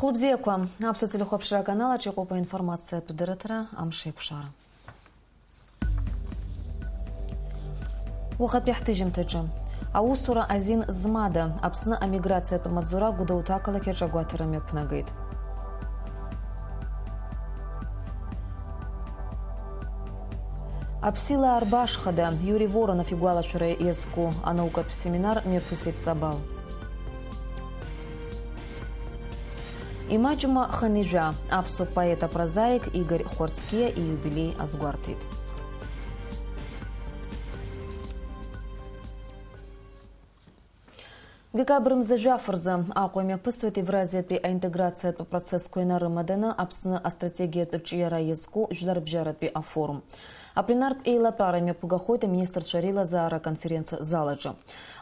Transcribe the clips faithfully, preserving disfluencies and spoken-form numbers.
Хәлыбзиақәа, аԥсуа телехәаԥшра аканал аҿы иҟоуп аинформациатә дырраҭара Амшеиқәшара. Уахатәи ҳҭыжьымҭаҿы. Аусура азин змада, Аԥсны амиграциатә маҵзура Гәдоуҭа ақалақь аҿы агәаҭара мҩаԥнагеит. Аԥсилаа рбашхада, Иури Воронов игәалашәара иазку анаукатә семинар мҩаԥысит Ҵабал. Имаҷума хынҩажәа, аԥсуа поет-апрозаик Игорь Хәарцкиа ииубилеи азгәарҭеит. Декабр мза жәаф рзы Аҟәа имҩаԥысуеит Евразиатәи аинтеграциатә процессқәа инарымаданы Аԥсны астратегиатә ҿиара иазку жәларбжьаратәи афорум. Апленартә еилатәара мҩаԥгахоит аминистрцәа реилазаара аконференц-зал аҿы.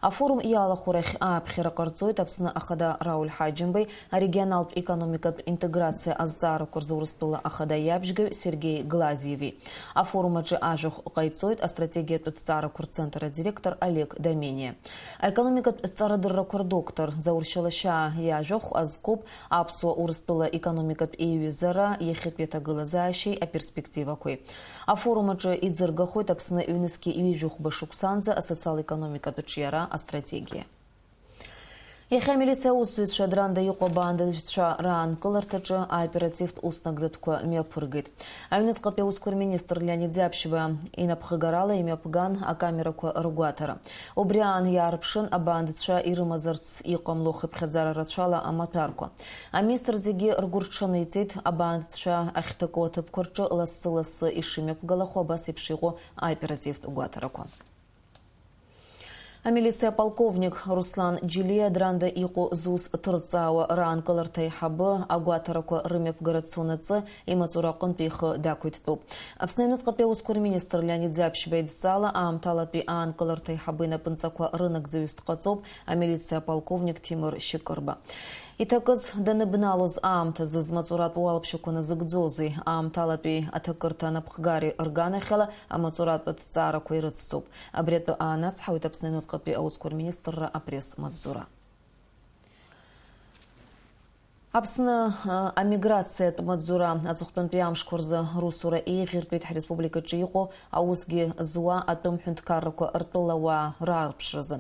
Афорум иалахәу рахь ааԥхьара ҟарҵоит Аԥсны Ахада Рауль Ҳаџьымбеи, арегионалтә економикатә интеграциа азҵаарақәа рзы Урыстәыла Ахада иабжьгаҩ Сергеи Глазиеви. Афорум аҿы ажәахә ҟаиҵоит астратегиатә ҭҵаарақәа рцентр адиректор Олег Домениа. Аекономикатә ҵарадыррақәа рдоктор Заур Шьалашьаа иажәахә азкуп аԥсуа-урыстәыла економикатә еиҩызара иахьатәи аҭагылазаашьеи аперспективақәеи. Афорум аҿы иӡыргахоит Аԥсны ҩнызқьи ҩажәи хәба шықәсанӡа асоциал-економикатә ҿиара астратегиа. Иахьа амилициа аусзуҩцәа Адранда иҟоу абаандаҩцәа раанкыларҭаҿы аоперативтә уснагӡатәқәа мҩаԥыргеит. Аҩныҵҟатәи аусқәа рминистр Леонид Ӡаԥшьба инапхгарала имҩаԥган акамерақәа ргәаҭара. Убри аан иаарԥшын абаандаҩцәа ирымазарц иҟамло хыԥхьаӡара рацәала амаҭәарқәа. Аминистр зегьы ргәы рҽаниҵеит абаандаҩцәа ахьҭаку аҭыԥқәа рҿы лассы-лассы ишымҩаԥгалахо абас еиԥш иҟоу аоперативтә гәаҭарақәа. Амилициа аполковник Руслан Џьилиа Адранда иҟоу зус ҭырҵаауа раанкыларҭа аиҳабы агәаҭарақәа рымҩаԥгара цонаҵы имаҵура аҟынтә ихы дақәиҭтәуп. Аԥсны аҩныҵҟатәи аусқәа рминистр Леонид Ӡаԥшьба идҵала аамҭалатәи аанкыларҭа аиҳабы инапынҵақәа рынагӡаҩыс дҟаҵоуп амилициа аполковник Ҭемыр Шьыкырба. Иҭакыз даныбналоз аамҭазы змаҵуратә уалԥшьақәа назыгӡозеи? Аамҭалатәи аҭакырҭа анапхгареи рганахьала амаҵуратә аҭҵаарақәа ирыцҵоуп. Абри атәы аанацҳауеит Аԥсны аҩныҵҟатәи аусқәа рминистрра апресс-маҵзура. Аԥсны, а, амиграциатә маҵзура аҵыхәтәантәи амшқәа рзы русура еиӷьыртәит ҳреспубликаҿы иҟоу аусгьы зуа атәым ҳәынҭқаррақәа ртәылауаа раарԥшразы.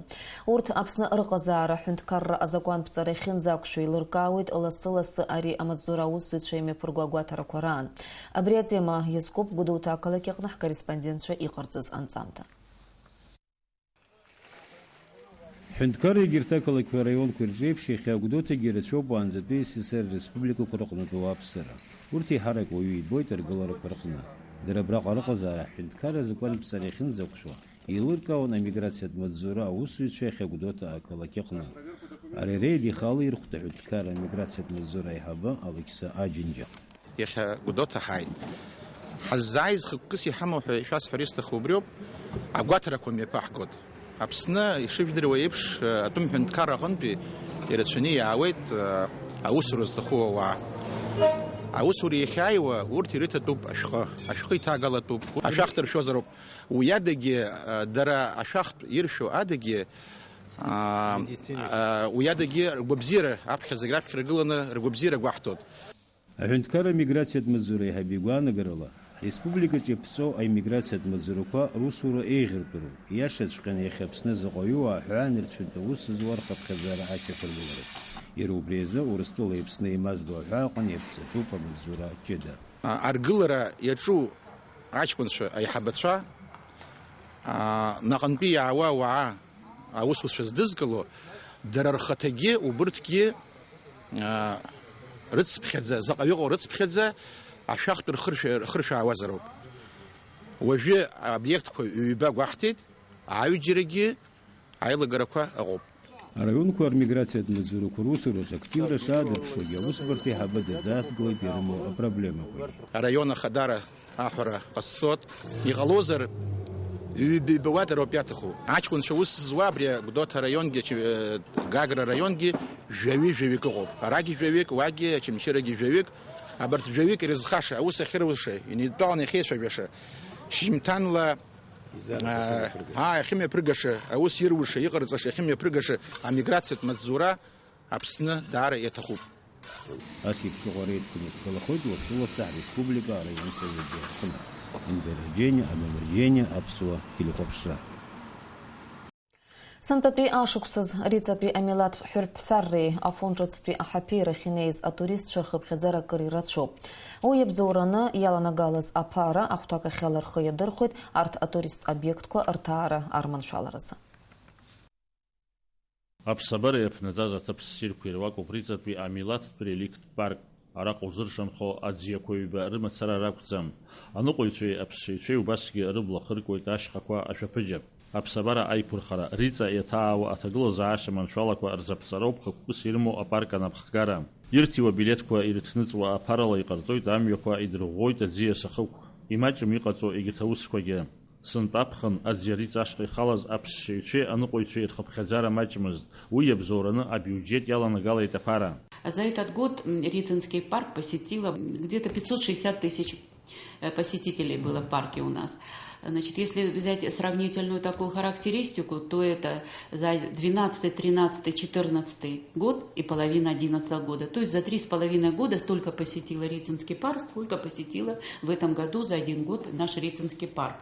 Урҭ Аԥсны рыҟазаара аҳәынҭқарра азакәанԥҵара иахьынӡақәшәо еилыркаауеит лассы-лассы ари амаҵзура аусзуҩцәа имҩаԥырго агәаҭарақәа раан. Абри атема иазкуп Гәдоуҭа ақалақь аҟны ҳкорреспондентцәа иҟарҵаз анҵамҭа. Ҳәынҭқарра егьырҭ ақалақьқәеи араионқәеи рҿы еиԥш, иахьа Гәдоуҭагьы ирацәоуп уаанӡатәи СССР республикақәа рыҟнытә ауааԥсыра. Урҭ еиҳарак уаҩы ибоит ргыларақәа рҟны. Дара абраҟа рыҟазаара аҳәынҭқарра азакәанԥҵара иахьынӡақәшәо, еилыркаауан амиграциатә маҵзура аусзуҩцәа иахьа Гәдоуҭа ақалақь аҟны. Ари ареид ихала ирхәҭа аҳәынҭқарра амиграциатә маҵзура аиҳабы Алықьса Аџьынџьал. Иахьа Гәдоуҭа ҳааит. Ҳаззааиз хықәкыс иҳамоу ҳәа ишәасҳәар исҭаху убриоуп, агәаҭарақәа мҩаԥаҳгоит. Аԥсны, ишыжәдыруа еиԥш, атәым ҳәынҭқарра аҟынтәи ирацәаны иаауеит аусура зҭаху ауаа. Аусура иахьааиуа урҭ ирыҭатәуп ашәҟәы. Ашәҟәы иҭагалатәуп. Ашәахтә ршәозароуп. Уи адагьы, дара ашәахтә иршәо адагьы, аа, аа, уи адагьы ргәабзиара, аԥхьа зегь раԥхьа иргыланы ргәабзиара гәаҳҭоит. Аҳәынҭқарра амиграциатә маҵзура аиҳабы игәаанагарала, ҳреспубликаҿ иаԥҵоу аимиграциатә маҵзурақәа русура еиӷьыртәроуп. Ииашаҵәҟьаны иахьа Аԥсны заҟаҩы уаа ҳәаа анырцәынтә аус зуа рхыԥхьаӡара ашьақәыргылараз. Иара убри азы Урыстәылеи Аԥсны еимаздо аҳәаа аҟны иаԥҵатәуп амаҵзура ҷыда. А, аргылара иаҿу аҷкәынцәа, аиҳабацәа, а, наҟынтәи иаауа ауаа, аусуцәа здызкыло, дара рхаҭагьы убырҭгьы, аа, рыцԥхьаӡа, заҟа иҟоу рыцԥхьаӡа ашәахтә рхыршәа-, рхыршәаауазароуп. Уажәы аобиектқәа ҩба гәаҳҭеит, ааҩџьарагьы аилагарақәа ыҟоуп. Араионқәа рмиграциатә маҵзурақәа русураҿы активра шаадырԥшуагьы аусбарҭа аиҳабы дазааҭгылеит ирымоу апроблемақәагьы. Араион ахадара аҳәара ҟасҵоит. Иҟалозар, ҩба-ҩба уадара ауп иаҭаху. Аҷкәынцәа аус зуа абри Гәдоуҭа араионгьы, Ачы-, э, Гагра араионгьы жәаҩы-жәаҩык ыҟоуп. Арагьы жәаҩык, уагьы, Очамчырагьы жәаҩык. Абарҭ жәаҩык ирызхаша, аус ахьырузша, инеидтәаланы иахьеицәажәаша, шьыжьымҭанла, аа, иахьымҩаԥыргаша, аус ируша, иҟарҵаша, иахьымҩаԥыргаша амиграциатә маҵзура Аԥсны даара иаҭахуп. Ас еиԥш ҟәараҩык днышьҭалахоит лассы-лассы ҳреспублика араион совет аҟны. Инвер Џьениа, Адамыр Џьениа, Аԥсуа телехәаԥшра. Сынтәатәи ашықәсаз Риҵатәи амилаҭтә ҳәырԥсарреи Афон ҿыцтәи аҳаԥеи рахь инеиз атуристцәа рхыԥхьаӡара акыр ирацәоуп. Уи иабзоураны иаланагалаз аԥара ахәҭакахьала рхы иадырхәеит арҭ атуристтә обиектқәа рҭаара арманшәаларазы. Аԥсабара иаԥнаҵаз аҭыԥ ссирқәа ируакуп Риҵатәи амилаҭтә реликттә парк. Араҟа узыршанхо аӡиақәа ҩба рымацара ракәӡам. Аныҟәаҩцәеи аԥсшьаҩцәеи убасгьы рыбла хыркуеит ашьхақәа ашәаԥыџьаԥ. Аԥсабара аиқәырхара, Риҵа иаҭаауа аҭагылазаашьа маншәалақәа рзаԥҵароуп хықәкыс ирымоу апарк анапхгара. Ирҭиуа билеҭқәа ирыҭныҵуа аԥарала иҟарҵоит амҩақәа, идырӷәӷәоит аӡиас ахықә. Имаҷым иҟаҵоу егьырҭ аусқәагьы. Сынтәа аԥхын аӡиа Риҵа ашҟа ихалаз аԥсшьаҩцәеи аныҟәаҩцәеи рхыԥхьаӡара маҷмызт, уи иабзоураны абиуџьет иаланагалеит аԥара. За этот год, м, Рицинский парк посетило где-то пятьсот шестьдесят тысяч, э, посетителей было в парке у нас. Значит, если взять сравнительную такую характеристику, то это за двенадцатый, тринадцатый, четырнадцатый год и половина одиннадцатого года. То есть за три с половиной года столько посетило Рицинский парк, сколько посетило в этом году за один год наш Рицинский парк.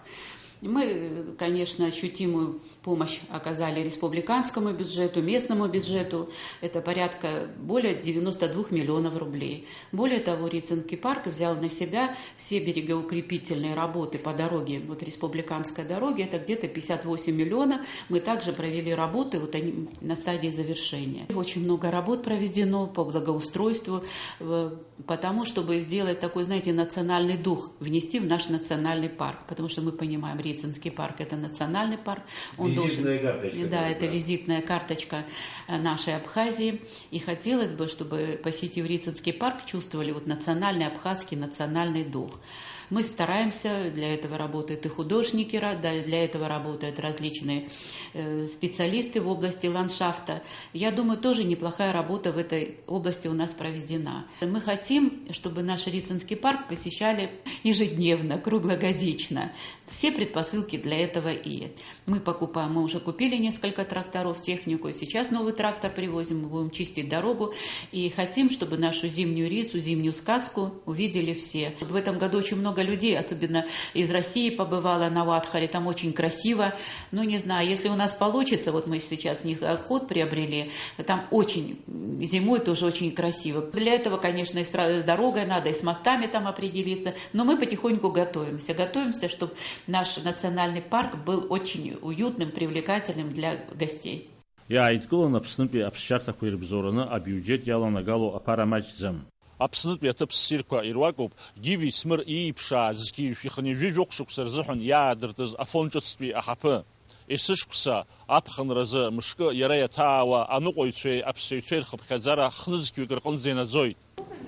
Мы, конечно, ощутимую помощь оказали республиканскому бюджету, местному бюджету. Это порядка более девяносто двух миллионов рублей. Более того, Рицинский парк взял на себя все берегоукрепительные работы по дороге, вот республиканской дороге, это где-то пятьдесят восемь миллионов. Мы также провели работы, вот они на стадии завершения. Очень много работ проведено по благоустройству, э, потому, чтобы сделать такой, знаете, национальный дух, внести в наш национальный парк, потому что мы понимаем, Рицинский парк — это национальный парк. Он Визитная должен карточка, Да, как это бы. Визитная карточка, э, нашей Абхазии. И хотелось бы, чтобы, посетив Рицинский парк, чувствовали вот национальный абхазский, национальный дух. Мы стараемся, для этого работают и художники, ра-, да, для этого работают различные, э, специалисты в области ландшафта. Я думаю, тоже неплохая работа в этой области у нас проведена. Мы хотим, чтобы наш Рицинский парк посещали ежедневно, круглогодично. Все предпосылки для этого и есть. Мы покупаем, мы уже купили несколько тракторов, технику, и сейчас новый трактор привозим, мы будем чистить дорогу. И хотим, чтобы нашу зимнюю Рицу, зимнюю сказку увидели все. В этом году очень много людей, особенно из России, побывало на Ватхаре, там очень красиво. Ну, не знаю, если у нас получится, вот мы сейчас с них охот приобрели, там очень, м, зимой тоже очень красиво. Для этого, конечно, и с тра-, с дорогой надо, и с мостами там определиться, но мы потихоньку готовимся, готовимся, чтобы наш национальный парк был очень уютным, привлекательным для гостей. Иааидкылан Аԥснытәи аԥсшьарҭақәа ирыбзоураны абиуџьет иаланагало аԥара маҷӡам. Аԥснытәи аҭыԥ ссирқәа ируакуп Гиви Смыр ииԥшааз зқьи жәшәи хынҩажәи жәохә шықәса рзыҳәан иаадыртыз Афон ҿыцтәи аҳаԥы. Есышықәса аԥхынразы мышкы иара иаҭаауа аныҟәаҩцәеи аԥсшьаҩцәеи рхыԥхьаӡара хнызқьҩык рҟынӡа инаӡоит.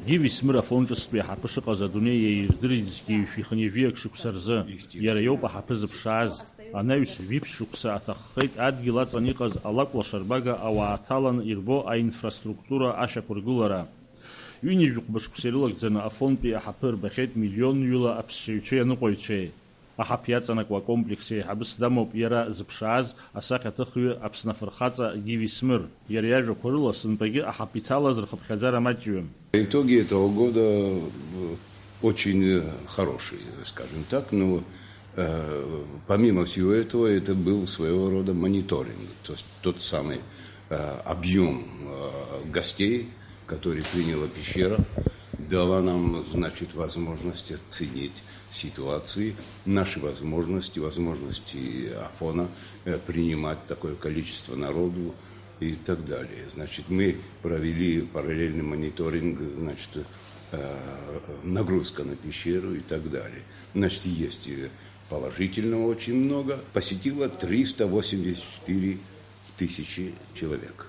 Гиви Смыр Афон ҿыцтәи аҳаԥы шыҟаз адунеи иаирдырит зқьи жәшәи хынҩажәиак шықәса рзы. Иара иоуп аҳаԥы зыԥшааз. Анаҩс жәиԥшь шықәса аҭаххеит адгьыл аҵан иҟаз алакә лашарбага ауаа ҭаланы ирбо аинфраструктура ашьақәыргылара. Ҩынҩажәи хәба шықәса ирылагӡаны Афонтәи аҳаԥы рбахьеит миллионҩыла аԥсшьаҩцәеи аныҟәаҩцәеи. Аҳаԥ иаҵанакуа акомплекс еиҳабыс дамоуп иара зыԥшааз асахьаҭыхҩы Аԥсны афырхаҵа Гиви Смыр. Иара иажәақәа рыла, сынтәагьы аҳаԥ иҭалаз рхыԥхьаӡара маҷҩым. Итоги этого года, э, очень, э, хорошие, скажем так. Ну, э, помимо всего этого, это был своего рода мониторинг. То есть тот самый, э, объём, э, гостей, который приняла пещера, дала нам, значит, возможность оценить ситуации, наши возможности, возможности Афона, э, принимать такое количество народу и так далее. Значит, мы провели параллельный мониторинг, значит, э, нагрузка на пещеру и так далее. Значит, есть и положительного очень много. Посетило триста восемьдесят четыре тысячи человек.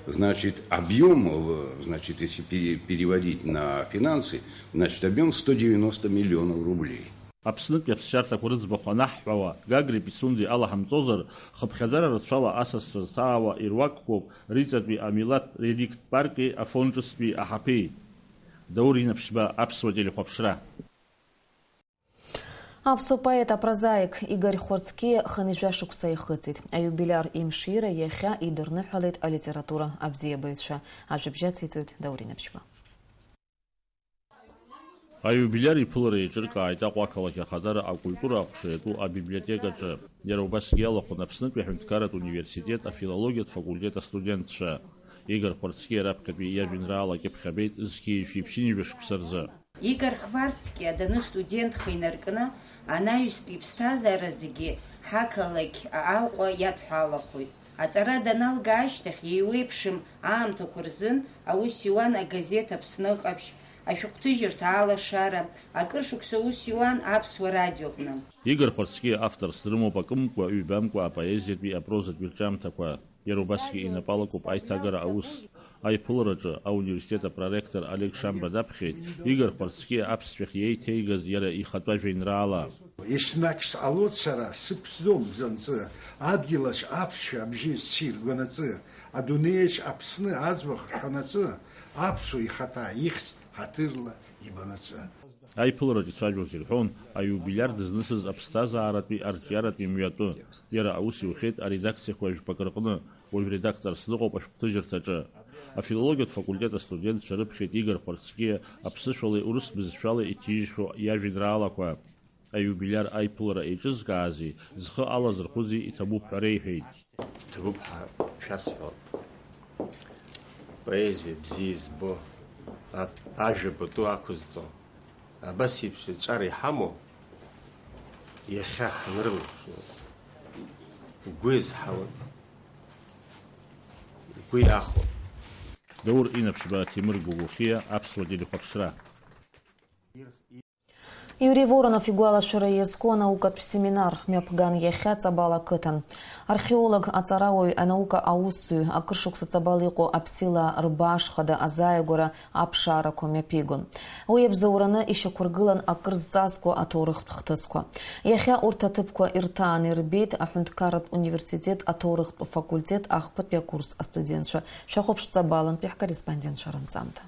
Значит, объём, э, значит, если пере-, переводить на финансы, значит, объём сто девяносто миллионов рублей. Аԥснытәи аԥсшьарҭақәа рыӡбахә анаҳҳәауа, Гагреи Пицундеи алаҳамҵозар, хыԥхьаӡара рацәала асасцәа зҭаауа ируакқәоуп Риҵатәи амилаҭ реликттә парки Афон ҿыцтәи аҳаԥеи. Даур Инаԥшьба, Аԥсуа телехәаԥшра. Аԥсуа поет, апрозаик Игорь Хәарцкиа хынҩажәа шықәса ихыҵит. Аиубилиар имшира иахьа идырныҳәалеит алитература абзиабаҩцәа. Ажәабжь ациҵоит Даур Инаԥшьба. Аиубилиар иԥылара еиҿыркааит Аҟәа ақалақь ахадара акультура аҟәша иатәу абиблиотекаҿы. Иара убасгьы иалахәын Аԥснытәи аҳәынҭқарратә университет афилологиатә факультет астудентцәа. Игорь Хәарцкиа раԥхьатәи иажәеинраала акьыԥхь абеит зқьи жәшәи ԥшьынҩажәа шықәса рзы. Игорь Хварцкиа даныз студентха инаркны, анаҩстәи иԥсҭазаара зегьы ҳақалақь Аҟәа иадҳәалахоит. Аҵара даналга ашьҭахь, еиуеиԥшым аамҭақәа рзын аус иуан агазеҭ Аԥсны Ҟаԥшь, ашәҟәҭыжьырҭа Алашара, акыр шықәса аус иуан Аԥсуа радиоҟны. Игорь Хәарцкиа авторс дрымоуп акымкәа, ҩбамкәа апоезиатәи, апрозатәи рҿиамҭақәа. Иара убасгьы инапы алакуп аиҭагара аус. Аиԥылараҿы ауниверситет апроректор Олег Шамба даԥхьеит Игорь Хәарцкиа аԥсшәахь иеиҭеигаз иара ихатәы ажәеинраала. Еснагь сҟалоит сара сыԥсӡом бзанҵы, адгьылаҿ аԥсшәа абжьы ссиргәанаҵы, адунеиаҿ Аԥсны аӡбахә рҳәанаҵы, аԥсуа ихаҭа ихьӡ ҳаҭырла ибанаҵы. Аиԥылараҿ ицәажәоз ирҳәон аиубилиар дызнысыз аԥсҭазааратәи арҿиаратәи мҩатәы. Иара аус иухьеит аредакциақәа жәпак рҟны, уажә редакторс дыҟоуп ашәҟәҭыжьырҭаҿы. Афилологиатә факультет астудентцәа рыԥхьеит Игорь Хәарцкиа аԥсышәалеи урыс бызшәалеи иҭижьхьоу иажәеинраалақәа. Аиубилиар аиԥылара еиҿызкаази зхы алазырхәызи иҭабуп ҳәа реиҳәеит. Ҭабуп ҳәа шәасҳәап. Поезиа бзиа избо, а-, ажәа пату ақәызҵо, абас еиԥш аҿар иҳамоу иахьа ҳанрылахәу, гәы иазҳауан, гәы иахәон. Даур Инаԥшьба, Ҭемыр Гәыгәыхиа, Аԥсуа телехәаԥшра. Иури Воронов игәалашәара иазку анаукатә семинар мҩаԥган иахьа Ҵабал ақыҭан. Археолог, аҵарауаҩ, анаука аусзуҩ, акыр шықәса Ҵабал иҟоу аԥсилаа рбааш хада азааигәара аԥшаарақәа мҩаԥигон. Уи иабзоураны ишьақәыргылан акыр зҵазкуа аҭоурыхтә хҭысқәа. Иахьа урҭ аҭыԥқәа ирҭааны ирбеит аҳәынҭқарратә университет аҭоурыхтә факультет ахԥатәи акурс астудентцәа. Шәахәаԥш Ҵабалынтәи ҳкорреспондентцәа рынҵамҭа.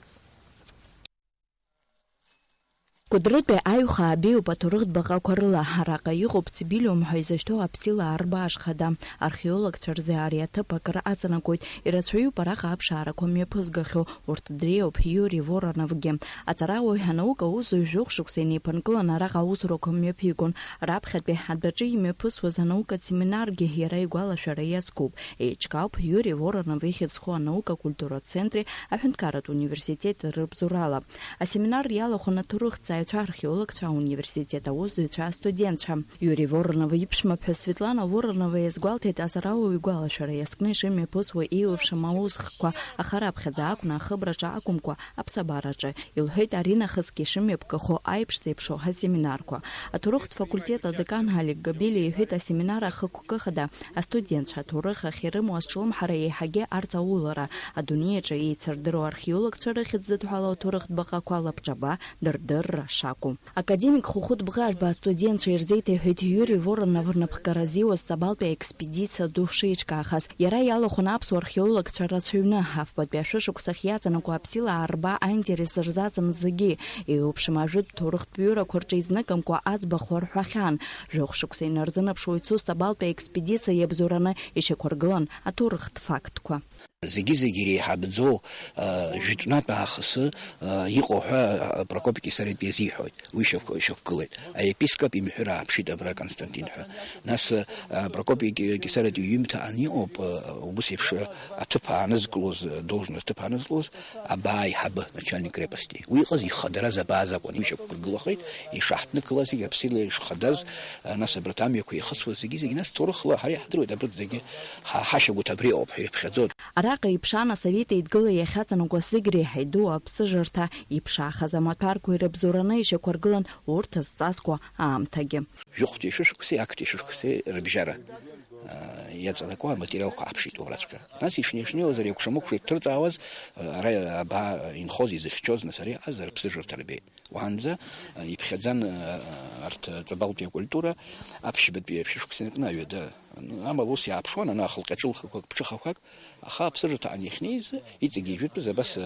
Кәыдрытәи аиҩхаа беиоуп аҭоурыхтә баҟақәа рыла. Араҟа иҟоуп Цибилиум ҳәа изышьҭоу аԥсилаа рбааш хада. Археологцәа рзы ари аҭыԥ акыр аҵанакуеит, ирацәаҩуп араҟа аԥшаарақәа мҩаԥызгахьоу. Урҭ дреиуоуп Иури Вороновгьы. Аҵарауаҩ, анаука аусзуҩ жәохә шықәса инеиԥынкыланы араҟа аусурақәа мҩаԥигон. Раԥхьатәи адәаҿы имҩаԥысуаз анаукатә семинаргьы иара игәалашәара иазкуп. Еиҿкаауп Иури Воронов ихьӡ зху анаука-культуратә центри аҳәынҭқарратә университети рыбзоурала. Асеминар иалахәын аҭоурыхҭҵааҩцәа, археологцәа, ауниверситет аусзуҩцәа, астудентцәа. Иури Воронов иԥшәмаԥҳәыс Светлана Воронова иазгәалҭеит аҵарауаҩ игәалашәара иазкны ишымҩаԥысуа еиуеиԥшым аусхкқәа, аха раԥхьаӡа акәны ахыбраҿы акәымкәа, аԥсабараҿы, илҳәеит аринахысгьы ишымҩаԥгахо аиԥш зеиԥшу асеминарқәа. Аҭоурыхтә факультет адекан Алик Габелиа иҳәеит асеминар ахықәкы хада астудентцәа аҭоурых ахь ирымоу азҿлымҳара еиҳагьы арҵаулара, адунеи аҿы еицырдыруа археологцәа рыхьӡ зыдҳәалоу аҭоурыхтә баҟақәа лабҿаба, дырдырра шакәу. Академик Хәыхәыт Бӷажәба астудентцәа ирзеиҭеиҳәеит Иури Воронов рнапхгара зиуаз Ҵабалтәи аекспедициа ду шеиҿкаахаз. Иара иалахәын аԥсуа археологцәа рацәаҩны, афбатәи ашәышықәсахь иаҵанакуа аԥсилаа рба аинтерес рзаҵан зегьы, еиуеиԥшым ажәытә ҭоурыхтә ҩырақәа рҿы изныкымкәа аӡбахә рҳәахьан. Жәохә шықәса инарзынаԥшуа ицоз Ҵабалтәи аекспедициа иабзоураны ишьақәыргылан аҭоурыхтә фактқәа. Зегьы-зегьы иреиҳабӡоу, а, жәытәнатә аахысы, а, иҟоу ҳәа, а, Прокопи Кесариатәи иазиҳәоит. Уи шьақә-, шьақәгылеит. Аепископ имҳәыр ааԥшит абра Константин ҳәа. Нас, а, Прокопи Ке-, Кесариатәи иҩымҭа ан иҟоуп, а, убыс еиԥш, а, аҭыԥ аанызкылоз, а, должность ҭыԥ аанызкылоз, абаа аиҳабы, начальник крепости. Уи иҟаз ихадараз абаа закәын, ишьақәыргылахеит, ишаҳҭнықалаз зегьы аԥсилаа ишхадаз, а, нас абарҭ амҩақәа ихысуаз зегьы-зегьы, нас ҭоурыхла ҳара иаҳдыруеит абарҭ зегьы ҳа-, ҳашьагәыҭ абри ауп ҳәа ирыԥхьаӡоит. Араҟа иԥшаан асовет еидгыла иахьаҵанакуаз зегь реиҳа идуу аԥсыжырҭа, иԥшаахаз амаҭәарқәа ирыбзоураны ишьақәыргылан урҭ зҵазкуа аамҭагьы. Жәохәтәи шәышықәсеи актәи шәышықәсеи рыбжьара, аа, Иаҵанакуа аматериалқәа аԥшит убраҵәҟьа. Нас ишнеи-шнеиуаз ари акәша-мыкәша иҭырҵаауаз, ара абаа инхоз, изыхьчоз, нас ари иҟаз рыԥсыжырҭа рбеит. Уаанӡа, иԥхьаӡан, арҭ ҵабалтәи акультура аԥшьбатәи ашәышықәса ианкны аҩада. Амала ус иааԥшуан, ана ахылҟьаҿылхақәак, ԥҽыхақәак, аха аԥсыжырҭаҟны иахьнеиз, иҵегьы ижәытәыз абас,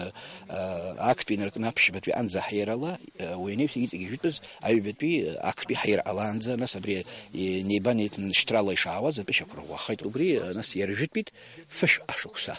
актәи инаркны аԥшьбатәи анӡа ҳаирала, уи анаҩс иҵегьы ижәытәыз аҩбатәи актәи ҳаир алаанӡа, нас абри неибанеиҭны шьҭрала ишаауаз атәы шьақәырӷәӷәахеит. Убри, нас иара ижәытәит фышә ашықәса.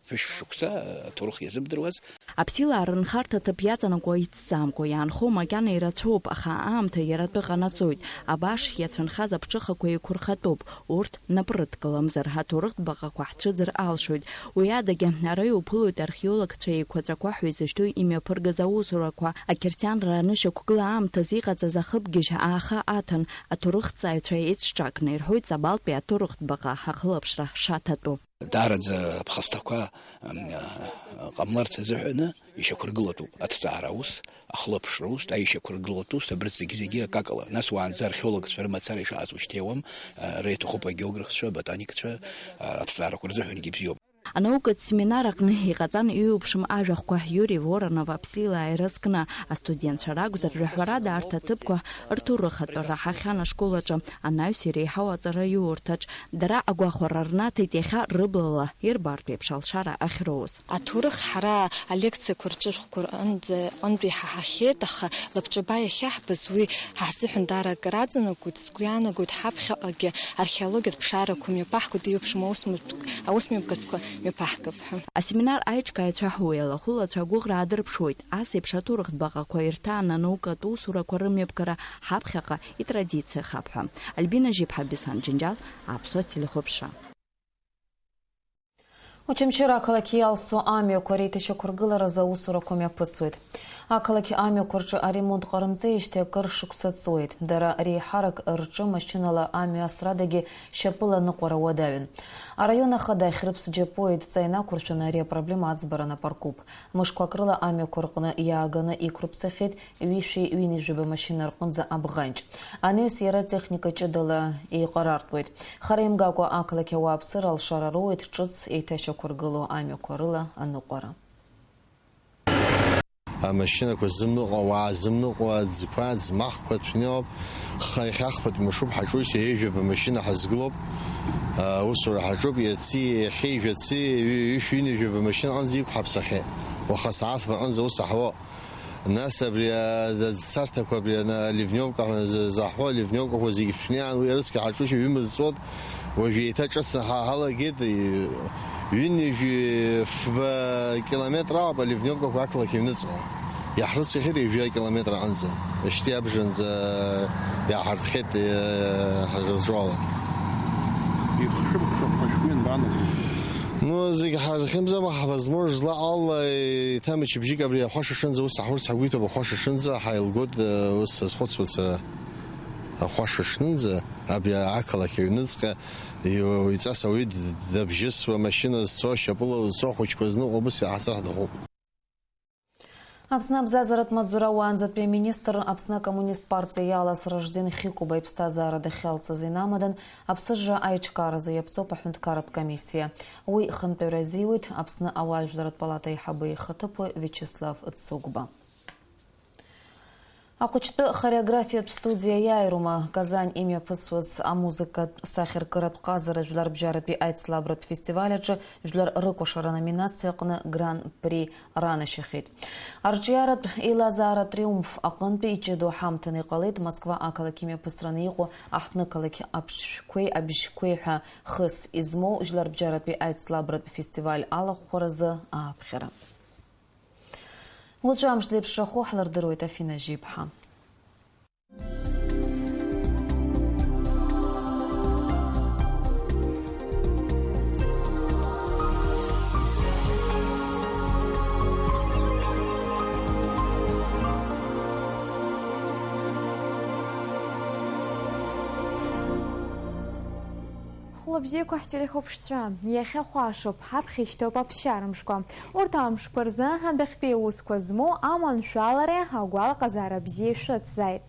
Фышә шықәса, аҭоурых иазымдыруаз. Аԥсилаа рынхарҭа ҭыԥ иаҵанакуа ицӡамкәа иаанхо макьана ирацәоуп, аха аамҭа иара атәы ҟанаҵоит. Абаш иацәынхаз аԥҽыхақәа еиқәырхатәуп, урҭ напрыдкыламзар, аҭоурыхтә баҟақәа ҳцәыӡыр алшоит. Уи адагьы, ара иуԥылоит археологцәа еиқәаҵәақәа ҳәа изышьҭоу имҩаԥыргаз аусурақәа. Ақьырсианра анышьақәгыла аамҭазы иҟаҵаз ахыбгьежь ааха аҭан, аҭоурыхҭҵааҩцәа еицҿакны, ирҳәоит Ҵабалтәи аҭоурыхтә баҟа ҳахылаԥшра шаҭатәу. Даараӡа аԥхасҭақәа, м, а, ҟамларц азыҳәаны ишьақәыргылатәуп аҭҵаара аус, ахылаԥшра аус, аишьақәыргылатә ус, абарҭ зегьы-зегьы акакала. Нас уаанӡа археологцәа рымацара ишааз ушьҭеиуам, а, ара иаҭахуп агеографцәа, аботаникцәа, а, аҭҵаарақәа рзыҳәангьы ибзиоуп. Анаукатә семинар аҟны иҟаҵан иуԥшым ажәахәқәа Иури Воронов аԥсилаа ирызкны, астудентцәа ракәзар, жәаҳәарада арҭ аҭыԥқәа рҭоурых атәы раҳахьан ашкол аҿы, анаҩс иреиҳау аҵараиурҭаҿ. Дара агәахәара рнаҭеит иахьа рыблала ирбартә еиԥш алшара ахьроуз. Аҭоурых ҳара алекциақәа рҿышәхқәа рҟынӡа, рҟынтә иҳаҳахьеит, аха лабҿаба иахьаҳбаз уи ҳаҳзыҳәан даара акыр аҵанакуеит, сгәы иаанагоит, ҳаԥхьаҟагьы археологиатә ԥшаарақәа мҩаԥаҳго, иуԥшым аусмҩаԥк-, аусмҩаԥгатәқәа мҩаԥаҳгап ҳәа. Асеминар аиҿкааҩцәа уи алахәылацәа агәыӷра аадырԥшуеит, ас еиԥш аҭоурыхтә баҟақәа ирҭаан анаукатә усурақәа рымҩаԥгара ҳаԥхьаҟа итрадициахап ҳәа. Альбина Жьиԥҳа, Беслан Џьынџьал, Аԥсуа телехәаԥшра. Очамчыра ақалақь иалсуа амҩақәа реиҭашьақәыргыларазы аусурақәа мҩаԥысуеит. Ақалақь амҩақәа рҿы аремонт ҟарымҵеижьҭеи акыр шықәса ҵуеит. Дара реиҳарак рҿы машьынала амҩа асрадагьы шьапыла аныҟәара уадаҩын. Араион ахада Хьрыԥс Џьапуа идҵа инақәыршәаны ари апроблема аӡбара напаркуп. Мышқәак рыла амҩақәа рҟны иааганы иқәрыԥсахьеит ҩышәи ҩынҩажәаба машьына рҟынӡа абӷанҷ. Анаҩс иара атехника ҷыдала еиҟарартәуеит. Хара имгакәа ақалақь ауааԥсыра алшара роуеит ҿыц еиҭашьақәыргылоу амҩақәа рыла аныҟәара. Амашьынақәа зымныҟәа, ауаа зымныҟәа, аӡқәа, аӡмахқәа ҭәноуп. Ха иахьа ахԥатәи мшуп ҳаҿушьҭа, ҩажәаба машьына ҳазгылоуп. Аусура ҳаҿуп, иаци, иахьеи, жәаци, ҩышәи ҩынҩажәаба машьына аҟынӡа иқәҳаԥсахьеит. Уаха саафба рҟынӡа ус аҳуоуп. Нас абри, а, ацарҭақәа, абри, ана, аливневка ҳәа за-, заҳҳәо, аливневкақәа зегьы шәнеиаан, уи арыцқьа ҳаҿушьа ҩымыз ҵуот, уажәы еиҭа ҿыцны ҳа-, ҳалагеит, и-, ҩынҩажәи фба километр ауп аливневкақәа ақалақь аҩныҵҟа. Иаҳрыцқьахьеит ҩажәа километр аҟынӡа. Ешьҭи абжанӡа иааҳартхьеит, э, ҳазазуала. Ихшымкәшахә ҳәа шәгәы ианбаанагои? Ну, зегь ҳархьымӡама, ҳвозможность ала, еиҭа мчыбжьык абри ахәаша шынӡа ус ҳурц ҳгәы иҭоуп, ахәаша шынӡа ҳаилгоит, ус сазхәыцуеит сара. Ахәаша шынӡа, абри ақалақь аҩныҵҟа, иуаҩҵас ауаҩы дабжьысуа, машьына зцо, шьапыла зцо, ахәыҷқәа зныҟәо, убыс иаҳасыр ҳҭахуп. Аԥсны абзазаратә маҵзура уаанӡатәи аминистр, Аԥсны акоммунист партиа иалаз Ражден Хьыкәба иԥсҭазаара дахьалҵыз инамадан, аԥсыжра аиҿкааразы иаԥҵоуп аҳәынҭқарратә комиссиа. Уи хантәаҩра азиуеит Аԥсны ауаажәларратә палата аиҳабы ихаҭыԥуаҩ Виачеслав Цыгәба. Ахәыҷтәы хореографиатә студиа иааирума Казань имҩаԥысуаз амузыкатә сахьаркыратә ҟазара жәларбжьаратәи аицлабратә фестиваль аҿы жәлар рыкәашара номинациа аҟны Гран-при ранашьахеит. Арҿиаратә еилазаара Триумф аҟынтәи иҷыдоу ҳамҭаны иҟалеит Москва ақалақь имҩаԥысраны иҟоу аҳҭнықалақь аԥшшәқәеи абжьқәеи ҳәа хыс измоу жәларбжьаратәи аицлабратә фестиваль алахәхәаразы ааԥхьара. Уаҵәы амш зеиԥшрахо ҳлырдыруеит, Афина Жьиԥҳа. Ла бзиақәа ҳтелехәаԥшцәа, иахьа хәашоуп, ҳаԥхьа ишьҭоуп аԥсшьара мшқәа. Урҭ амшқәа рзы адәахьтәи аусқәа змоу аманшәалареи агәалаҟазаара бзиеи шәацзааит.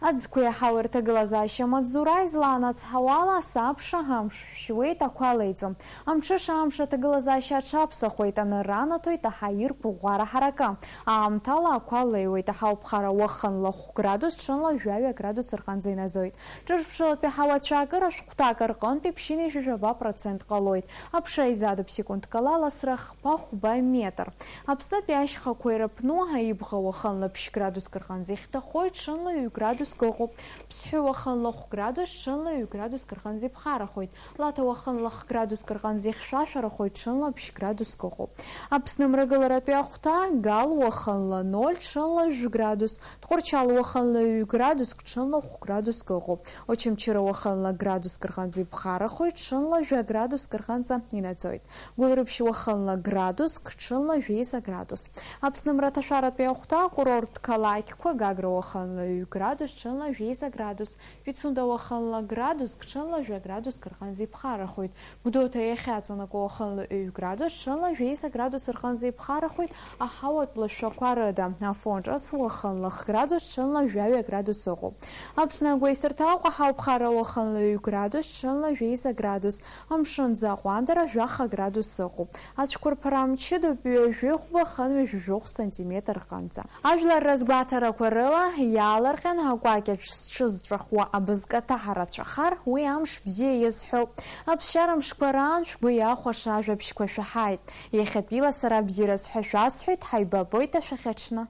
Аӡқәа иаҳау рҭагылазаашьа амаҵзура излаанацҳауала, асабша амш шәшьуеит, ақәа леиӡом. Амҽыша амш аҭагылазаашьа аҽаԥсахуеит, анырра анаҭоит, аҳаирқәа ӷәӷәара ҳаракы. Аамҭала ақәа леиуеит, аҳауԥхара уахынла хә градус, ҽынла жәаҩа градус рҟынӡа инаӡоит. Ҿырԥшылатәи ҳауа цәаакыра шәҟәҭак рҟынтәи ԥшьынҩажәижәаба процент ҟалоит. Аԥша изадуп секундк ала ласра хԥа-хәба метр. Аԥснытәи ашьхақәа ирыԥну аибӷа уахынла ԥшь градуск рҟынӡа ихьҭахоит, ҽынла ҩ градуск ыҟоуп. Ԥсҳәы уахынла хә градус, ҽынла ҩ градуск рҟынӡа иԥхарахоит. Лаҭа уахынла х градуск рҟынӡа ихьшәашәарахоит, ҽынла ԥшь градуск ыҟоуп. Аԥсны мрагыларатәи ахәҭа, Гал уахынла ноль, ҽынла жәә градус, Тҟәарчал уахынла ҩ градуск, ҽынла хә градуск ыҟоуп. Очамчыра уахынла градуск рҟынӡа иԥхарахоит, ҽынла жәа градуск рҟынӡа инаӡоит. Гәылрыԥшь уахынла градуск, ҽынла жәеиза градус. Аԥсны мраҭашәаратәи ахәҭа, акурорттә қалақьқәа, Гагра уахынла ҩ градус, ҽынла жәеиза градус. Пицунда уахынла градуск, ҽынла жәа градуск рҟынӡа иԥхарахоит. Гәдоуҭа иахьаҵанакуа уахынла ҩ градус, ҽынла жәеиза градус рҟынӡа иԥхарахоит аҳауатә лашәақәа рыда. Афон ҿыц уахынла х градус, ҽынла жәаҩа градус ыҟоуп. Аԥсны агәеисырҭа Аҟәа ҳауԥхара уахынла ҩ градус, ҽынла жәеиза градус, амшын аӡы аҟәандара жәаха градус ыҟоуп. Ацәқәырԥара мчыдоуп ҩажәи хәба хынҩажәи жәохә сантиметр рҟынӡа. Ажәлар разгәаҭарақәа рыла иаалырҟьан, акәакьаҿ зҽызҵәахуа абызкаҭаҳа рацәахар, уи амш бзиа иазҳәоуп. Аԥсшьара мшқәа раан шәгәы иахәаша ажәабжьқәа шәаҳаит. Иахьатәила сара бзиара сҳәа шәасҳәеит, ҳаибабоит ашәахьаҽны.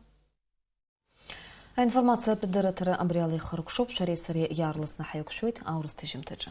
Аинформациатә дырраҭара абри ала ихыркәшоуп, шәареи сареи иаарласны ҳаиқәшәоит аурыс ҭыжьымҭаҿы.